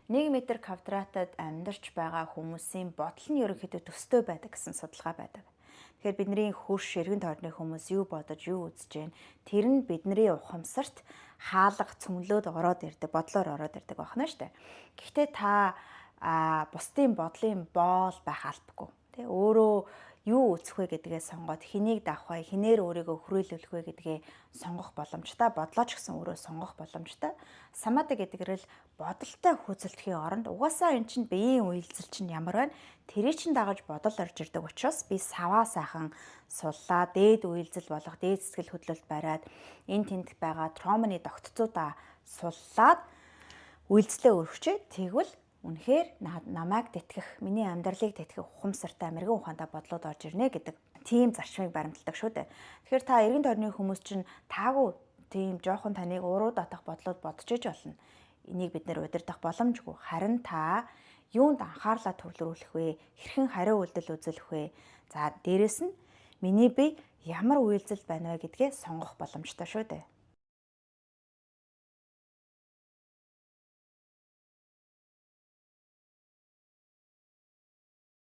1 метр квадратад амьдарч байгаа хүмүүсийн бодол нь ерөнхийдөө төстэй байдаг гэсэн судалгаа байдаг. Тэгэхээр бидний хөрш, эргэн тойрны хүмүүс юу бодож, юу үзэж байна, тэр нь бидний ухамсарт хаалга цөмлөөд ороод ирдэг, бодлоор ороод ирдэг байна шүү дээ. Гэхдээ та бусдын бодлын боол байх албагүй. Тэ, өөрөө юу үзэх вэ гэдгээ сонгоод, хэнийг давах вэ, хэнээр өөрийгөө хүрээлүүлэх вэ гэдгээ сонгох боломжтой, бодлоо ч гэсэн өөрөө сонгох боломжтой. Самати гэдэг л бодолтой хөөцөлдөхийн оронд угаасаа эн чинь биеийн үйлдэл чинь ямар байна, тэрий чинь дагаж бодол орж ирдэг учраас би саваа сайхан суллаа, дээд үйлдэл болох дээд сэтгэл хөдлөлт бариад, энэ тэнд байгаа трауманы тогтцоодаа суллаад үйлдэлээ өргөчөө. Тэгвэл үнэхээр намайг тэтгэх, миний амьдралыг тэтгэх ухамсартай, мэрэгэн ухаантай бодлууд орж ирнэ гэдэг тийм зарчмыг баримталдаг шүү дээ. Тэгэхээр та эргэн тойрны хүмүүс чинь таагүй тийм жоохон таныг уруу татах бодлууд бодож иж болно. Энийг бид нэр удирдах боломжгүй. Харин та юунд анхаарлаа төвлөрүүлэх вэ? Хэрхэн хариу үйлдэл үзүүлэх вэ? За, дээрэс нь миний бие ямар үйлдэл байна вэ гэдгээ сонгох боломжтой шүү дээ.